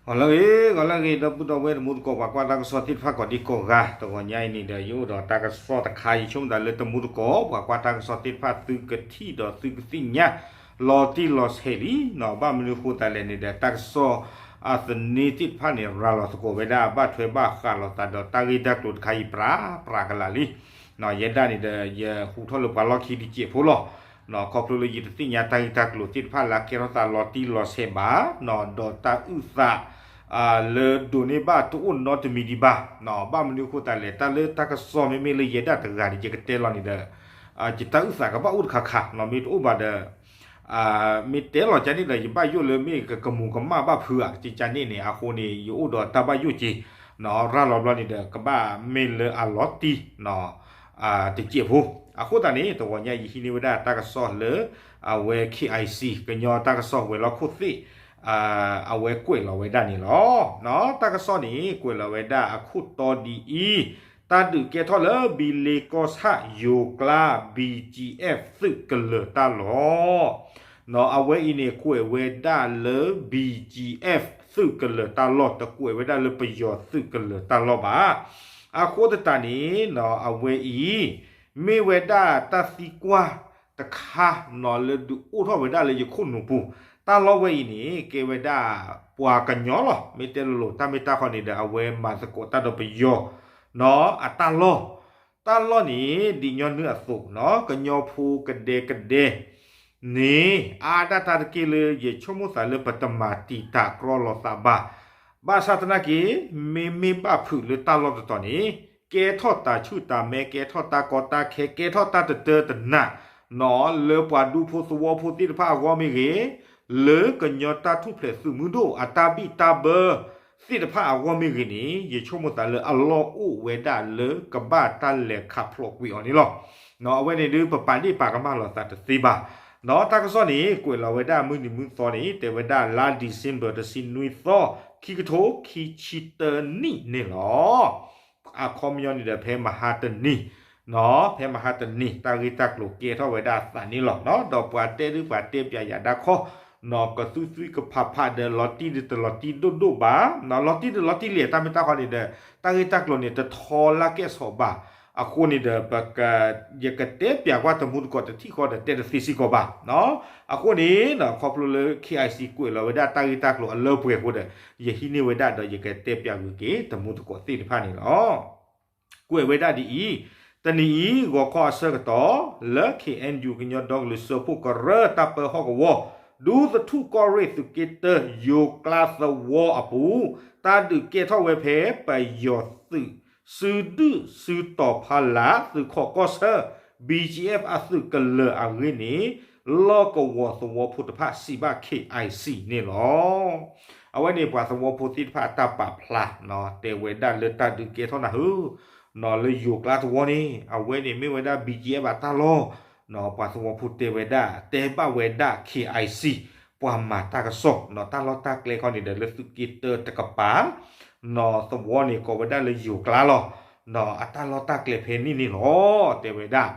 ဂီၤလၢအဂ့ၤ ဂီၤလၢအဂ့ၤ ဒီပုၢ်ဒီဝဲၢ်တံၤသကိး ပှၤကွၢ်တၢ်ကစီၣ်သ့ၣ်တဖၣ်ကိးဒံကိးဂၤ, တဂီၤညါအံၤန့ၣ်ဒီး ယအိၣ်ဒီးတၢ်ကစီၣ်တခါ ယဆိကမိၣ်သးလၢတံၤသကိး ပှၤကွၢ်တၢ်ကစီၣ်သ့ၣ်တဖၣ် သုကထံၣ်ဒီးသုကသ့ၣ်ညါ လီၤတံၢ်လီၤဆဲးလံနီၤ. ဘၣ်မနုၤအဃိသတးလဲၣ်န့ၣ်ဒီး တၢ်ကစီၣ်အသန့သ့ၣ်တဖၣ်န့ၣ် ရၤလီၤသကိးဝဲဒၣ် ဘၣ်ထွဲဘၣ်ဃးလိာ်သးဒီးတၢ်ဂ့ၢ်တၢ်ကျိၤတခါအံၤ ပြးပြးကလာ်လံ ယဲဒၣ်န့ၣ်ဒီး ယဟူးထီၣ်လၢပှၤလီၢ်ခံတစဲးဖိလီၤ. ခီဖျိလၢယတသ့ၣ်ညါတၢ်ဂ့ၢ်တၢ်ကျိၤသ့ၣ်တဖၣ်လၢအကဲထီၣ်သးလီၤတံၢ်လီၤဆဲးဘၣ်, ဒီးတၢ်အုၣ်သး လၢဒိးန့ၢ်ဘၣ်တအိၣ်နီတမံၤဒံးဘၣ်. ဘၣ်မနုၤအဃိသတးလဲၣ် တၢ်လၢတၢ်ကစီၣ်မ့မ့ၢ်လၢယဲဒၣ်တဂၤန့ၣ် ယကတဲလီၤန့ၣ်ဒီး ယတၢ်အုၣ်သးကဘၣ်အိၣ်တခါခါနီၤ, မ့ၢ်တအိၣ်ဘၣ်ဒီး မ့ၢ်တဲလီၤကန့ၣ်ဒီး ယဘၣ်ယိၣ်လၢမ့ၢ်ကကမူၤကမၣ်ဘၣ်ဖုးဧါ ကကန့ၣ်န့ၣ် အဃိန့ၣ် ယအိၣ်ဒီးတၢ်ဘၣ်ယိၣ်က့ၤနီၤ, ရၤလီၤဘျီန့ၣ်ဒီး ကဘၣ်မ့ၢ်လၢအလီၤတံၢ်နီၤ တစဲးဖိ. အဃိသတးန့ၣ် တဂီၤညါယဟံးန့ၢ်ဝဲဒၣ်တၢ်ကစီၣ်လၢ အဝဲ KIC ကညီတၢ်ကစီၣ်ဝဲၤလီၢ်ခိၣ်သ့ၣ် အဝဲကွဲးလီၤဝဲဒၣ်န့ၣ်လီၤ. တၢ်ကစီၣ်န့ၣ် ကွဲးလီၤဝဲဒၣ်အခိၣ်တီဒ်အံၤ, တၢ်ဒုးကဲထီၣ်လၢဘံလ့ကီၢ်ဆၣ် ယိၤကျါ BGF သုးကလၢၤတၢ်လီၢ် အဝဲအံၤန့ၣ် ကွဲးဝဲဒၣ်လၢ BGF သုးကလၢၤတၢ်လီၢ် တကွဲးဝဲဒၣ်လၢပယီၤသုးကလၢၤတၢ်လီၢ်ဘၣ်. အဃိသတးန့ၣ် အဝဲအံၤ မ့ၢ်ဝဲဒၣ်တၢ်သံကွၢ်တခါနီၤ လၢဒုးအိၣ်ထီၣ်ဝဲဒၣ်လၢယခိၣ်နူာ်ပူၤ, တၢ်လီၢ်ဝဲအံၤန့ၣ် ကဲဝဲဒၣ်ပှၤကညီလီၤ. မ့ၢ်တဲလိၤလိၤ တၢ်မ့ၢ်တၢ်ခီန့ၣ်ဒီး အဝဲမၤသကိးတၢ်ဒီးပယီၤနီၤ အတၢ်လီၢ် တၢ်လီၢ်န့ၣ် ဒ်ညီနုၢ်အသိးနီၤ ကညီဖိကဒဲကဒဲန့ၣ် အါဒၣ်တၢ်တက့ၢ်လၢ ယဆိကမိၣ်သးလၢပတမၤတံာ်တာ်ကြီလိာ်သးဘၣ်. ဘၣ်ဆၣ်သနာ်က့ မ့မ့ၢ်ဘၣ်ဖုးလၢတၢ်လီၢ်တတီၤန့ၣ် ကဲထီၣ်တၢ်ဆူၣ်တၢ်မဲ ကဲထီၣ်တၢ်ကီတၢ်ခဲ ကဲထီၣ်တၢ်တတၢတနးနီၤ လၢပှၤဒူဖိသဝီဖိသ့ၣ်တဖၣ်အဂီၢ်မ့ၢ်ဂ့ၤ လၢကညီတၢ်ထူၣ်ဖျဲးသုးမုၢ်ဒိၣ်အတၢ်ဘံၣ်တၢ်ဘၢသ့ၣ်တဖၣ်အဂီၢ်မ့ၢ်ဂ့ၤန့ၣ် ယဆိကမိၣ်သးလၢအလီၢ်အိၣ်ဝဲဒၣ်လၢကဘၣ်တၢ်လဲၤခးဖျိးကွံာ်အီၤန့ၣ်လီၤ. အဝဲန့ၣ်ဒုး ပပာ်ဒ့ၣ်ပာ်ကမၣ်လိာ်သးတသ့ဘၣ်. တၢ်ကစီၣ်န့ၣ် ကွဲးလီၤဝဲဒၣ်မုၢ်နံၤမုၢ်သီန့ၣ် တဲဝဲဒၣ်လါ December တဆံနွံသီ ခံကထိခံဆံတၢနံၣ်န့ၣ်လီၤ. အခီပညီန့ၣ်ဒီး ဖဲမဟါတနံၤ ဖဲမဟါတနံၤ တၢ်ဂ့ၢ်တၢ်ကျိၤကဲထီၣ်ဝဲဒၣ်အသးန့ၣ်လီၤ. ဒီးပှၤတဲဒုး ပှၤတဲပၠးယၤဒၣ်ခီ ကသူသူကဖးဖးဒီးလီၤတံၢ်ဒုးတလီၤတံၢ်ဒိၣ်ဒိၣ်ဘၣ်နီၤ, လီၤတံၢ်ဒုးလီၤတံၢ်လဲၣ် တၢ်မ့ၢ်တၢ်ခီန့ၣ်ဒီး တၢ်ဂ့ၢ်တၢ်ကျိၤန့ၣ် တထီလၢကဲၣ်ဆိးဘၣ်. အဃိန့ၣ်ဒီး ပက ယကတဲပၠးကွၢ်တမူတကိးတထံၣ်ဃီဒီး တဲတသ့စ့ၢ်ကီးဘၣ်နီၤ. အဃိန့ၣ် ခီဖျိလၢ KIC ကွဲးလီၤဝဲဒၣ်တၢ်ဂ့ၢ်တၢ်ကျိၤအလၢပှဲၤအဃိဒီး ယဟံးန့ၢ်ဝဲဒၣ်ဒီး ယကတဲပၠးဂုာ်က့ၤတမူတကိးသ့ၣ်တဖၣ်န့ၣ်လီၤ. ကွဲးဝဲဒၣ်ဒ်အံၤ, တနံၤအံၤ ဂီၤခီအဆၢကတီၢ် လၢ KNU ကညီဒီကလုာ်စၢဖှိၣ်ကရၢ တၢ်ပၢဟီၣ်ကဝီၤ ဒူသထူၣ်ကီၢ်ရ့ၣ်သုးက့တၢ ယိၤကျါသဝီအပူၤ တၢ်ဒုးကဲထီၣ်ဝဲဖဲပယီၤသုး စုဒုၣ်စုတီၤဖီလာ် သုးခိးကီၢ်ဆၢ BGF အသုးကလၢၤအဂ့ၢ်န့ၣ် လီၢ်ကဝီၤသဝီဖိတဖၣ်စံးဘၣ် KIC န့ၣ်လီၤ. အဝဲန့ၣ်ပှၤသဝီဖိသ့ၣ်တဖၣ်အတၢ်ပာ်ဖျါ တဲဝဲဒၣ်လၢတၢ်ဒုးကဲထီၣ်နၢ်ဟူ လၢယိၤကျါသဝီန့ၣ် အဝဲန့ၣ်မ့ၢ်ဝဲဒၣ် BGF အတၢ်လီၢ်, ပှၤသဝီဖိတဲဝဲဒၣ် တဲဘၣ်ဝဲဒၣ် KIC ပှၤမၤတၢ်ကစီၣ် တၢ်လီၢ်တၢ်ကျဲခီန့ၣ်ဒီး လၢသုးက့တၢတကပၤ သဝီန့ၣ်ကိးဝဲဒၣ်လၢယိၤကျါလီၤ. အတၢ်လီၢ်တၢ်ကျဲဖဲန့ၣ်န့ၣ်လီၤ တဲဝဲဒၣ်.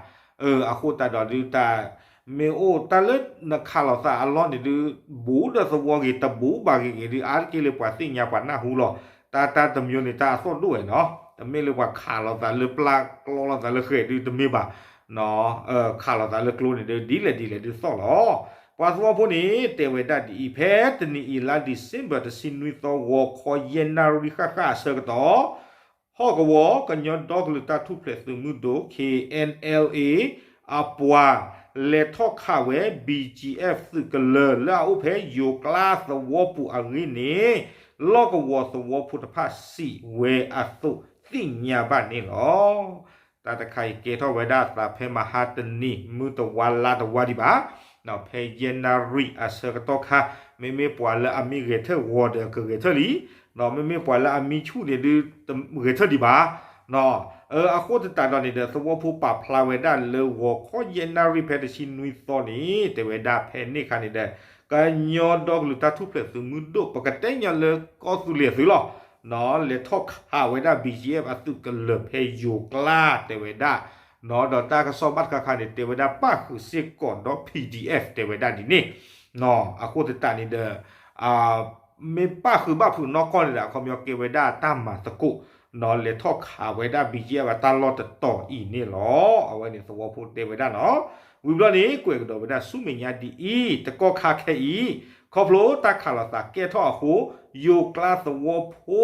အဃိသတးဒီးဒုးတၢ် မ့ၢ်အိၣ်တၢ်လၢနခးလိာ်သးအလီၢ်န့ၣ်ဒုး ဘူးဒီးသဝီဂ့ၤ တဘူးဘၣ်ဂ့ၤဂ့ၤဒုး အါတက့ၢ်လၢပှၤသ့ၣ်ညါပှၤနၢ်ဟူလီၤ. တၢ်တၢ်တမံၤန့ၣ် တၢ်အသီၣ်ဒိၣ်ဝဲနီၤ တမ့ၢ်လၢပှၤခးလိာ်သးလၢပျၢ်ကျီလိာ်သးလၢဃဲၤဒုးတမ့ၢ်ဘၣ် ခးလိာ်သးလၢကျိန့ၣ်ဒုး ဒ်လဲၣ်ဒ်လဲၣ်ဒုးသီၣ်လီၤ. ပှၤသဝီဖိန့ၣ် တဲဝဲဒၣ်ဒ်အံၤ ဖဲတနံၤအံၤလါ December တဆံနွံသီ ဂီၤခီယဲၢ်နၣ်ရံၣ်ဃၣ်ဃၣ်အဆၢကတီၢ် ဟီၣ်ကဝီၤကညီဒီကလုာ်တၢ်ထူၣ်ဖျဲးသုးမုၢ်ဒိၣ် KNLA အပှၤ လဲၤထီၣ်ခးဝဲ BGF သုးကလၢၤလၢအအိၣ်ဖဲယိၤကျါသဝီပူၤအဂ့ၢ်န့ၣ် လီၢ်ကဝီၤသဝီဖိတဖၣ်စံးဝဲအသိးသ့ၣ်ညါဘၣ်န့ၣ်လီၤ. တၢ်တခါအံၤကဲထီၣ်ဝဲဒၣ်အသးဖဲမဟါတနံၤ မုၢ်တဝါလါတဝါဒံးဘၣ် ဖဲယဲၢ်နၣ်ရံၣ်အဆၢကတီၢ်ခါ မ့မ့ၢ်ပှၤလၢအမံဂဲၤထၢၣ်ဂီၤဒီးကဂဲၤထၢၣ်လံ မ့မ့ၢ်ပှၤလၢအမံဆူၣ်န့ၣ်ဒုး ဂဲၤထၢၣ်ဒံးဘၣ်. အဃိသတးဒီးန့ၣ်ဒီး သဝီဖိပာ်ဖျါဝဲဒၣ်လၢဂီၤခီယဲၢ်နၣ်ရံၣ်ဖဲတဆံနွံသီန့ၣ် တဲဝဲဒၣ်ဖဲန့ၣ်အခါန့ၣ်ဒီး ကညီဒီကလုာ်တၢ်ထူၣ်ဖျဲးသုးမုၢ်ဒိၣ် ပကတဲညီလၢကီၢ်သူလ့ၤသုးလီၤ လဲၤထီၣ်ခးဝဲဒၣ် BGF အသုးကလၢၤဖဲယိၤကျါတဲဝဲဒၣ် ဒီးတၢ်ကစီၣ်ဘၣ်တခါခါန့ၣ် တဲဝဲဒၣ်ပၣ်ဃုာ်စ့ၢ်ကီးဒီး PDF တဲဝဲဒၣ်ဒ်န့ၣ် အဃိသတးန့ၣ်ဒီး အ မ့ၢ်ပၣ်ဃုာ်ဘၣ်ဖုးနီၢ်ကီၢ်န့ၣ်ဒီး အခီပညီကဲဝဲဒၣ်တၢ်မၤသကိး နီၣ် လဲၤထီၣ်ခးဝဲဒၣ် ဘံၣ်ကၠံၣ်အၣ် တၢ်လီၢ်တတီၤအံၤန့ၣ်လီၤ. အဝဲန့ၣ်သဝီဖိတဲဝဲဒၣ်နီၣ်. ဝံၤဘျီန့ၣ် ကွဲးကဒီးဝဲဒၣ်ဆူမဲာ်ညါဒ်အံၤ, တကီၢ်ခါခဲအံၤ ခီဖျိတၢ်ခးလိာ်သးကဲထီၣ်အဃိ ယိၤကျါသဝီဖိ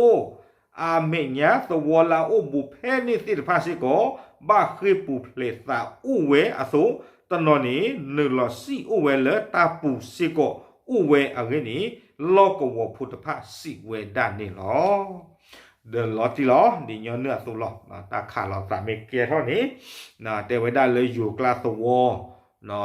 အမဲာ်ညါသဝီလၢအအိၣ်ဘူးဖဲန့ၣ်သ့ၣ်တဖၣ်စ့ၢ်ကီး ဘၣ်ဃ့ၢ်ပူၤဖျဲးသးအိၣ်ဝဲအသိး, တနီၤန့ၣ် နုာ်လီၤစံၣ်အိၣ်ဝဲလၢတၢ်ပူၤစ့ၢ်ကီးအိၣ်ဝဲအဂ့ၢ်န့ၣ် လီၢ်ကဝီၤဖိတဖၣ်စံးဝဲဒၣ်န့ၣ်လီၤ. ဒီးလီၤတံၢ်လီၤ ဒ်ညီနုၢ်အသိးလီၤ. တၢ်ခးလိာ်သးမ့ၢ်ကဲထီၣ်န့ၣ် တဲဝဲဒၣ်လၢယိၤကျါသဝီ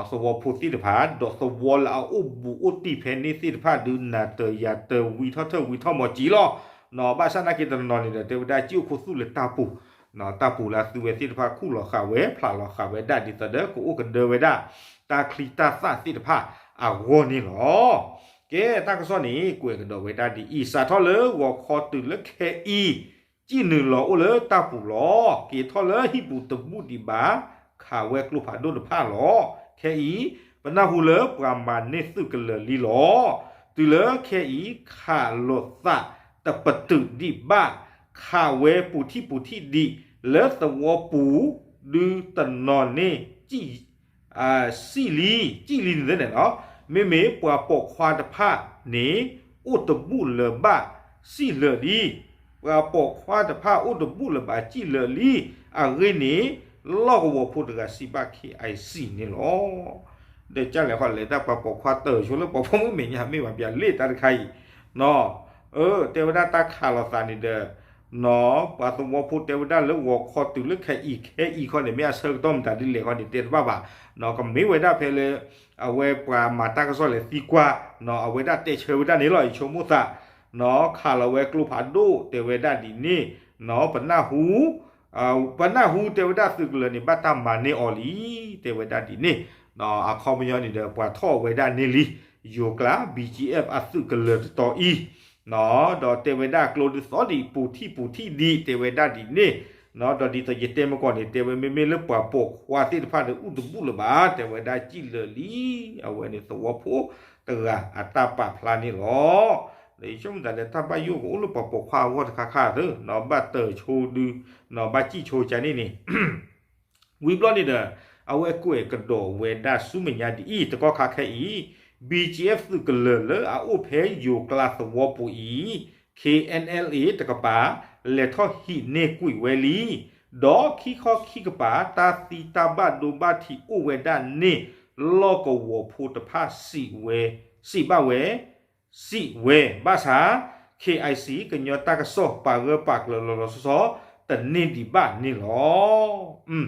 သဝီဖိသ့ၣ်တဖၣ် ဒီးသဝီလၢအအိၣ်ဘူးအိၣ်တံၢ်ဖဲန့ၣ်သ့ၣ်တဖၣ် ဒုးနၤတၢၤယၤတၢၤ ဝံထီၣ်ထၢၣ်ဝံထီၣ်မီၤကံလီၤ. ဘၣ်ဆၣ်သနာ်က့တနီၤန့ၣ်ဒီး တဲဝဲဒၣ်စံၣ်အိၣ်ခူသူၣ်လၢတၢ်ပူၤ, တၢ်ပူၤလၢအသုဝဲသ့ၣ်တဖၣ်ခူၣ်လီၤဃာ်ဝဲ ဖျးလီၤဃာ်ဝဲဒၣ်ဒ်သိးဒီး ကအိၣ်ကဒၢဝဲဒၣ် တၢ်ချံတၢ်သၣ်သ့ၣ်တဖၣ်အဂီၢ်န့ၣ်လီၤ. ကဲ တၢ်ကစီၣ်န့ၣ် ကွဲးကဒီးဝဲဒၣ်ဒ်အံၤ, စးထီၣ်လၢဂီၤခီတုၤလၢခဲအံၤ စံၣ်နုာ်လီၤအိၣ်လၢတၢ်ပူၤလီၤ. က့ၤထီၣ်လၢဟံၣ်ပူၤတဘူၣ်ဒံးဘၣ်, ခးဝဲကျိဖးဒိၣ်တဖၣ်လီၤ. ခဲအံၤ ပနၢ်ဟူလၢပှၤမၤန့ၢ်သုးကလၢၤလံလီၤ. တုၤလၢခဲအံၤ ခးလိာ်သးတပတုာ်ဒံးဘၣ်, ခးဝဲပူၤထံၣ်ပူၤထံၣ်ဒံး လၢသဝီပူၤ ဒုးတနီၤန့ၣ် စံၣ်လံ, စံၣ်လံန့ၣ်န့ၣ်လီၤ. မ့မ့ၢ်ပှၤပိာ်ခွါတဖၣ်န့ၣ် အိၣ်တဘူၣ်လၢၤဘၣ်စံၣ်လၢာ်လံ. ပှၤပိာ်ခွါတဖၣ်အိၣ်တဘူၣ်လၢၤဘၣ်စံၣ်လၢာ်လံ. အဂ့ၢ်န့ၣ် လီၢ်ကဝီၤဖိတဂၤစံးဘၣ် ခ့ၣ်အံၣ်စံၣ် န့ၣ်လီၤ. ဒီးကၢ်လဲၤဃီလဲၤတၢ်ပှၤပိာ်ခွါတၢၢ်ဆိလၢပှၤဖိမုၣ်မဲာ်ညါမ့ၢ်ဘၣ်ပျၢ်လ့ၣ်တၢ်တခါအံၤ, နီၣ်, အၢ တဲဝဲဒၣ်တၢ်ခးလိာ်သးန့ၣ်ဒီး နီၣ် ပှၤသဝီဖိတဲဝဲဒၣ်လၢဂီၤခီတုၤလၢခဲအံၤ ခဲအံၤခီန့ၣ် မ့ၢ်အဆၢကတီၢ်မတၤဒ်လဲၣ်ခီန့ၣ် တဲတဘၣ်ဘၣ်, နီၣ် ကမ့ၢ်ဝဲဒၣ်ဖဲလၢ အဝဲပှၤမၤတၢ်ကစီၣ်လဲၤသံကွၢ်, နီၣ် အဝဲဒၣ်တဲဆၢဝဲဒၣ်န့ၣ်လီၤ. ယဆိကမိၣ်သး နီၣ် ခးလီၤဝဲကျိဖးဒိၣ် တဲဝဲဒၣ်ဒ်န့ၣ်, နီၣ် ပနၢ်ဟူ ပနၢ်ဟူတဲဝဲဒၣ်သုးကလၢၤန့ၣ် ဘၣ်တၢ်မၤန့ၢ်အီၤလံ တဲဝဲဒၣ်ဒ်န့ၣ်, နီၣ် အခီပညီန့ၣ်ဒီး ပှၤထီၣ်ဝဲဒၣ်န့ၣ်လံ ယိၤကျါ ဘံၣ်ကၠံၣ်အၣ် အသုးကလၢၤတတီၤအံၤ, နီၣ် ဒီးတဲဝဲဒၣ်ကျိဒုးသီၣ်ဒံး ပူၤထံၣ်ပူၤထံၣ်ဒံး တဲဝဲဒၣ်ဒ်န့ၣ်, နီၣ် ဒီးဒ်သိးယတဲမ့ၢ်ကီၢ်န့ၣ် တဲဝဲမ့မ့ၢ်လၢပှၤပိာ်ခွါသ့ၣ်တဖၣ်ဒီး အိၣ်တဘူၣ်လၢၤဘၣ် တဲဝဲဒၣ်စံၣ်လၢာ်လံ. အဝဲန့ၣ်သဝီဖိတဂၤအတၢ်ပာ်ဖျါန့ၣ်လီၤ. ဒီးယဆိကမိၣ်သးဒီး တၢ်ဘၣ်ယိၣ်ကအိၣ်လၢပှၤပိာ်ခွါအဂီၢ်တခါခါသ့, နီၣ် ဘၣ်တၢ်ဆိဒုး, နီၣ် ဘၣ်စံၣ်ဆိကါန့ၣ်န့ၣ် ဝံၤဘျီန့ၣ်ဒီး အဝဲကွဲးကဒီးဝဲဒၣ်ဆူမဲာ်ညါဒ်အံၤ, တကီၢ်ခါခဲအံၤ ဘံၣ်ကၠံၣ်အၣ် သုးကလၢၤလၢအအိၣ်ဖဲယိၤကျါသဝီပူၤအံၤ ခ့ၣ်အဲၣ်အဲၣ်လ်အ့ တကပၤ လဲၤထီၣ်ဟံးန့ၢ်ကွံာ်ဝဲလံ. ဒီးခံခီခံကပၤ တၢ်သံတၢ်ဘၣ်ဒိဘၣ်ထံးအိၣ်ဝဲဒၣ်န့ၣ် လီၢ်ကဝီၤဖိတဖၣ်စံးဝဲ, စံးဘၣ်ဝဲ စံးဝဲ ဘၣ်ဆၣ် ခ့ၣ်အံၣ်စံၣ် ကညီတၢ်ကစီၣ် ပာ်ဂၢၢ်ပာ်ကျၢၤလီၤလီၤဆီဆီ တန့ၢ်ဒံးဘၣ်န့ၣ်လီၤ.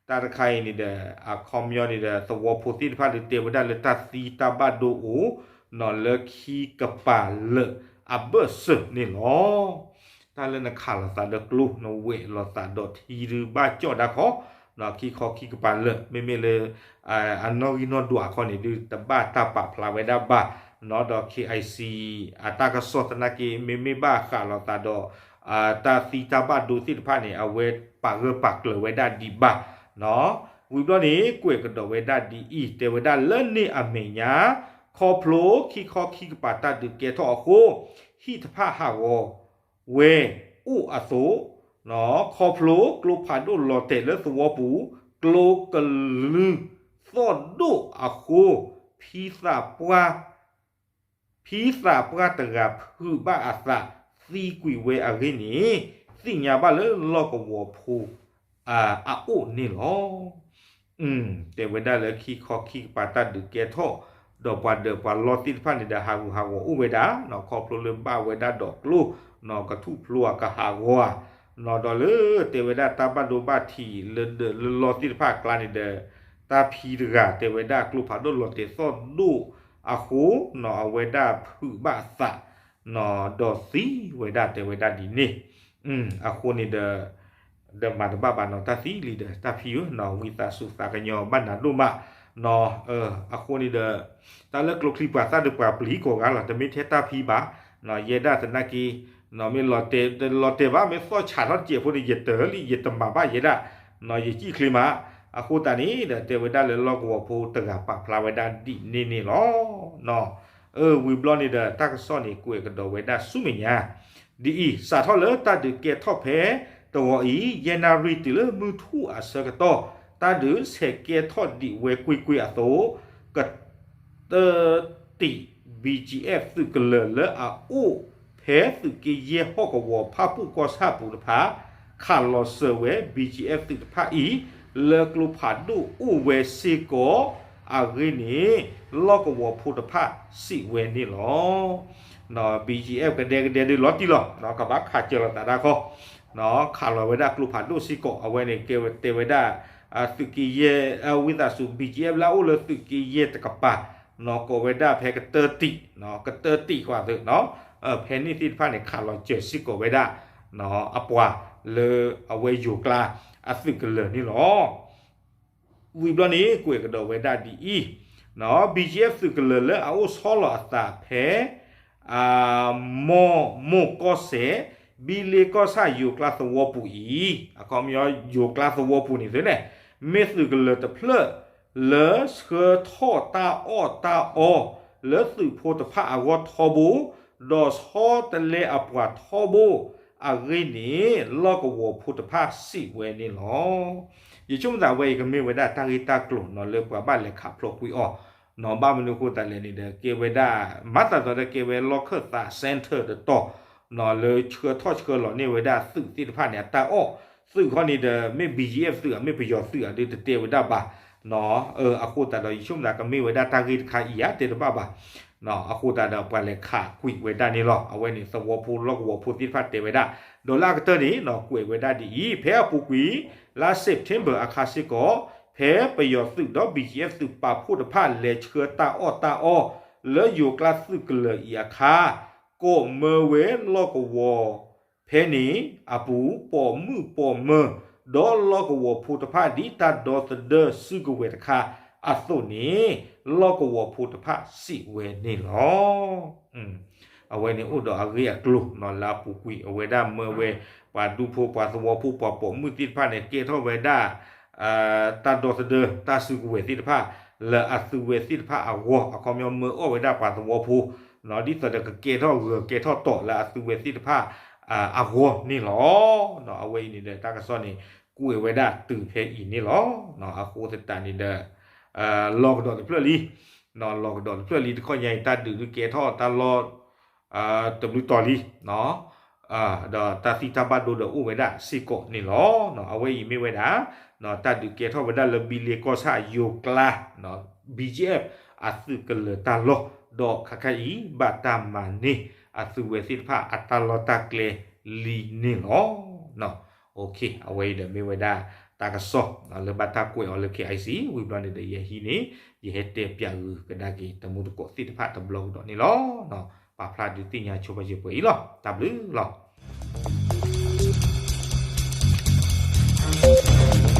တၢ်တခါအံၤန့ၣ်ဒီး အခီပညီန့ၣ်ဒီး သဝီဖိသ့ၣ်တဖၣ်ဒီး တဲဝဲဒၣ်လၢတၢ်သံတၢ်ဘၣ်ဒိအိၣ် နီၣ် လၢခံကပၤလၢာ်အဘၢၣ်စၢၤန့ၣ်လီၤ. တၢ်လၢနခးလိာ်သးဒီးကျိ နဝဲးလိာ်သးဒီးထံဒုးဘၣ်ကၠီၣ်ဒၣ်ခီ, နီၣ် ခံခီခံကပၤလၢာ် မ့မ့ၢ်လၢ အနီၣ်ဂံၢ်နီၣ်ဒွးခီန့ၣ်ဒုး တဘၣ်တၢ်ပာ်ဖျါဝဲဒၣ်ဘၣ်, နီၣ် ဒီး ခ့ၣ်အံၣ်စံၣ် အတၢ်ကစီၣ်သနာ်က့ မ့မ့ၢ်ဘၣ်ဃးလိာ်သးဒီး တၢ်သံတၢ်ဘၣ်ဒိသ့ၣ်တဖၣ်န့ၣ် အဝဲပာ်ဂၢၢ်ပာ်ကျၢၤဝဲဒၣ်ဒံးဘၣ်, နီၣ် ဝံၤဘျီန့ၣ် ကွဲးကဒီးဝဲဒၣ်ဒ်အံၤ တဲဝဲဒၣ်လၢန့ၣ်အမဲာ်ညါ ခီဖျိခံခီခံကပၤတၢ်ဒုးကဲထီၣ်အဃိ ဟံၣ်တဖၣ်ဟးဂီၤ ဝဲအိၣ်အသိး, ခီဖျိကျိဖးဒိၣ်လီၤတဲာ်လၢသဝီပူၤ ကျိကလုၢ်သီၣ်ဒိၣ်အဃိ ဖံသးပှၢ် ဖံသးပှၢ်တဂၤဖုးဘၣ်အသး သံကွံာ်ဝဲအဂ့ၢ်န့ၣ် သ့ၣ်ညါဘၣ်လၢလီၢ်ကဝီၤဖိ အအိၣ်န့ၣ်လီၤ. တဲဝဲဒၣ်လၢခံခီခံကပၤတၢ်ဒုးကဲထီၣ် ဒီးပှၤဒၢးပှၤလီသ့ၣ်တဖၣ်န့ၣ်ဒီး ဟးဂူာ်ဟးဂီၤအိၣ်ဝဲဒၣ်, နီၣ် ခီဖျိလၢဘၣ်ဝဲဒၣ်ဒီးကျိ, နီၣ် ကထူၣ်ဖျိအကဟးဂီၤဧါ, နီၣ်ဒီးလၢတဲဝဲဒၣ်တၢ်ဘၣ်ဒိဘၣ်ထံးလၢဒၢးလၢလီသ့ၣ်တဖၣ်အကျါန့ၣ်ဒီး တၢ်ဖံတဂၤတဲဝဲဒၣ်ကျိဖးဒိၣ်လီၤတဲာ်သီၣ်ဒိၣ်အဃိ, နီၣ် အဝဲဒၣ်ဖုးဘၣ်အသး နီၣ် ဒီးသံဝဲဒၣ်တဲဝဲဒၣ်ဒ်န့ၣ်, အဃိန့ၣ်ဒီး ဒီးမၤတဘၣ်ဘၣ်နီၣ် တၢ်သံလံဒီး တၢ်ဖံဧၢ, နီၣ် ဝံသးစူၤသးကညီၤဘၣ်နၤဒိၣ်မး, နီၣ် အဃိန့ၣ်ဒီး တၢ်လၢကျိချံပှၤသၣ်ဒီးပှၤပျံၤကိးဂၤလီၤ တမ့ၢ်ထဲတၢ်ဖံဘၣ်, နီၣ် ယဲဒၣ်သနာ်က့, နီၣ် မ့ၢ်လီၤတဲာ်ဘၣ် မ့ၢ်သီၣ်ဆးထီၣ်တစဲးဖိန့ၣ် ယတၢၤလံ ယတမၤဘၣ်ယဲဒၣ်, နီၣ် ယစံၣ်ချ့မး, အဃိသတးန့ၣ်ဒီး တဲဝဲဒၣ်လၢလီၢ်ကဝီၤဖိတဂၤပာ်ဖျါဝဲဒၣ်ဒ်န့ၣ်န့ၣ်လီၤ, နီၣ် အဝံၤဘျီန့ၣ်ဒီး တၢ်ကစီၣ်န့ၣ် ကွဲးကဒီးဝဲဒၣ်ဆူမဲာ်ညါ ဒ်အံၤ, စးထီၣ်လၢတၢ်ဒုးကဲထီၣ်ဖဲတဂီၤအံၤ ယဲၢ်နၣ်ရံၣ်တုၤလၢမုၢ်ထူၣ်အဆၢကတီၢ်, တၢ်ဒုးဆဲးကဲထီၣ်ဒံးဝဲကွ့ၢ်ကွ့ၢ်အသိး, က တၢတံာ် ဘံၣ်ကၠံၣ်အဲၣ် သုးကလၢၤလၢအအိၣ်ဖဲသုးက့ယဲၢ် ဟီၣ်ကဝီၤဖၣ်ပူၣ်ကီၢ်ဆၣ်ပူၤတဖၣ် ခးလီၤစၢၤဝဲ ဘံၣ်ကၠံၣ်အဲၣ် သုးတဖၣ်အံၤ လၢကျိဖးဒိၣ်အိၣ်ဝဲစ့ၢ်ကီးအဂ့ၢ်န့ၣ် လီၢ်ကဝီၤဖိတဖၣ်စံးဝဲန့ၣ်လီၤ. ဘံၣ်ကၠံၣ်အဲၣ် ကဒဲကဒဲဒုးလီၤတံၢ်လီၤ, ကဘၣ်ခးစၢၤလီၤသးဒၣ်ခီ, ခးလီၤဝဲဒၣ်ကျိဖးဒိၣ်စ့ၢ်ကီး အဝဲန့ၣ်ကဲဝဲတဲဝဲဒၣ် သုးက့ယဲၢ် ဝံသးစူၤ ဘံၣ်ကၠံၣ်အဲၣ် လၢအအိၣ်လၢသုးက့ယဲၢ်တကပၤ, ကိးဝဲဒၣ်ဖဲကတၢတံာ်, ကတၢတံာ်ဃီသ့, ဖဲန့ၣ်သ့ၣ်တဖၣ်န့ၣ် ခးလီၤစၢၤစ့ၢ်ကီးဝဲဒၣ် အပှၤလၢအဝဲယိၤကျါအသုးကလၢၤန့ၣ်လီၤ. ဝံၤဘျီန့ၣ် ကွဲးကဒီးဝဲဒၣ်ဒ်အံၤ, ဘံၣ်ကၠံၣ်အဲၣ် သုးကလၢၤလၢအအိၣ်ဆီလီၤအသးဖဲ မိၢ်မိၢ်ကီၢ်စဲၣ် ဘံလ့ကီၢ်ဆၣ်ယိၤကျါသဝီပူၤအံၤ, အခီပညီယိၤကျါသဝီပူၤန့ၣ်သ့န့ၣ် မ့ၢ်သုးကလၢၤတဖျၢၣ် လၢဆှၢထီၣ်တၢ်အီၣ်တၢ်အီ လၢသုးဖိတဖၣ်အဂီၢ်ထီဘိ, ဒီးဆီတလဲအပှၤထီဘိအဂ့ၢ်န့ၣ် လီၢ်ကဝီၤဖိတဖၣ်စံးဝဲန့ၣ်လီၤ. ယဆိကမိၣ်သးဝဲအံၤကမ့ၢ်ဝဲဒၣ်တၢ်ဂ့ၢ်တၢ်ကျိၤနီၤ လၢပှၤဘၣ်လဲၤခးဖျိးကွံာ်အီၤ, ဘၣ်မနုၤအဃိသတးလဲၣ်န့ၣ်ဒီး ကဲဝဲဒၣ် မၤသးဒ်သိးဒီးကဲဝဲလီၢ်ခၢၣ်သး center တတီၤ လၢဆှၢထီၣ်ဆှၢလီၤန့ၢ်ဝဲဒၣ်သုးသ့ၣ်တဖၣ်န့ၣ် အတၢ်အီၣ်, သုးခီန့ၣ်ဒီး မ့ၢ် ဘံၣ်ကၠံၣ်အဲၣ် သုးဧါ မ့ၢ်ပယီၤသုးဧါ ဒုးတတဲဝဲဒၣ်ဘၣ်. အဃိသတးဒီး ယဆိကမိၣ်သးကမ့ၢ်ဝဲဒၣ်တၢ်ဂ့ၢ်တခါအံၤဧါ တဲတဘၣ်ဘၣ်. အဃိသတးဒီးပှၤလဲၤခးကွံာ်ဝဲဒၣ်န့ၣ်လီၤ. အဝဲန့ၣ်သဝီဖိလီၢ်ကဝီၤဖိသ့ၣ်တဖၣ်တဲဝဲဒၣ်, ဒီးလၢအကတၢၢ်န့ၣ် ကွဲးဝဲဒၣ်ဒ်အံၤ, ဖဲအပူၤကွံာ် လါ September အခါစ့ၢ်ကီး ဖဲပယီၤသုးဒီး ဘံၣ်ကၠံၣ်အဲၣ် သုးပာ်ဖှိၣ်တဖၣ်လဲၤဆှၢတၢ်အီၣ်တၢ်အီ လၢယိၤကျါသုးကလၢၤအံၤအခါ, ကိးမၢဝဲလီၢ်ကဝီၤ ဖဲန့ၣ်အပူၤ ပိာ်မုၣ်ပိာ်မၢၤ ဒီးလီၢ်ကဝီၤဖိတဖၣ်ဒ်တၢ်ဒီသဒၢစုကဝဲၤတခါအသိးန့ၣ် လီၢ်ကဝီၤဖိတဖၣ်စံးဝဲန့ၣ်လီၤ. အဝဲန့ၣ်အိၣ်ဒီးအဂ့ၢ်အကျိၤနီၤ လၢအပူၤကွံာ် အဝဲဒၣ်မၢဝဲ ပှၤဒူဖိပှၤသဝီဖိပှၤပိာ်မုၣ်သ့ၣ်တဖၣ်န့ၣ် ကဲထီၣ်ဝဲဒၣ် တၢ်ဒီသဒၢတၢ်စုကဝဲၤသ့ၣ်တဖၣ် လၢအသုဝဲသ့ၣ်တဖၣ်အဂီၢ် အခီပညီမၢအီၣ်ဝဲဒၣ်ပှၤသဝီဖိ ဒ်သိးဒီးကကဲထီၣ်ဂၢၤကဲထီၣ်တီၤလၢအသုဝဲသ့ၣ်တဖၣ်အဂီၢ်န့ၣ်လီၤ. အဝဲအံၤန့ၣ်ဒီးတၢ်ကစီၣ်န့ၣ် ကွဲးဝဲဒၣ်တုၤဖဲအံၤန့ၣ်လီၤ. အဃိသတးန့ၣ်ဒီး လီၤကဒီးတဖျၢၣ်လံ, လီၤကဒီးတဖျၢၣ်လံ တခီညါအံၤ တၢ်ဒုးဒုးကဲထီၣ်တၢ်လီၢ် တဘျုးတီၤလံ ဒီးတၢ်သံတၢ်ဘၣ်ဒိဒီးအိၣ်ဝဲဒၣ်စ့ၢ်ကီးန့ၣ်လီၤ. အဝဲအံၤမ့ၢ်ဝဲဒၣ် တၢ်ဒုးကဲထီၣ်ဝဲဒၣ်လၢဘံလ့ကီၢ်ဆၣ်ယိၤကျါ ဘံၣ်ကၠံၣ်အဲၣ် အသုးကလၢၤတၢ်လီၢ် ဒီးခဲခါအံၤ ဘၣ်တၢ်မၤန့ၢ်အသုဝဲသ့ၣ်တဖၣ်အတၢ်လီၢ်တၢ်ကျဲလံန့ၣ်လီၤ. အဝဲအံၤဒီးမ့ၢ်ဝဲဒၣ်တၢ်ကစီၣ် လၢဘၣ်တၢ်ကွဲးအီၤလၢ KIC ဝံၤဘျီန့ၣ်ဒီး ယဟံးန့ၢ် ယဟဲတဲပၠးဂုာ်ကဒါက့ၤတမူတကိးသ့ၣ်တဖၣ်တဘျီကဒီးန့ၣ်လီၤ. ပာ်ဖျါဒုးသ့ၣ်ညါဆိပာ်စၢၤပှဲၤအံၤလီၤ. တၢ်ဘျုးလီၤ.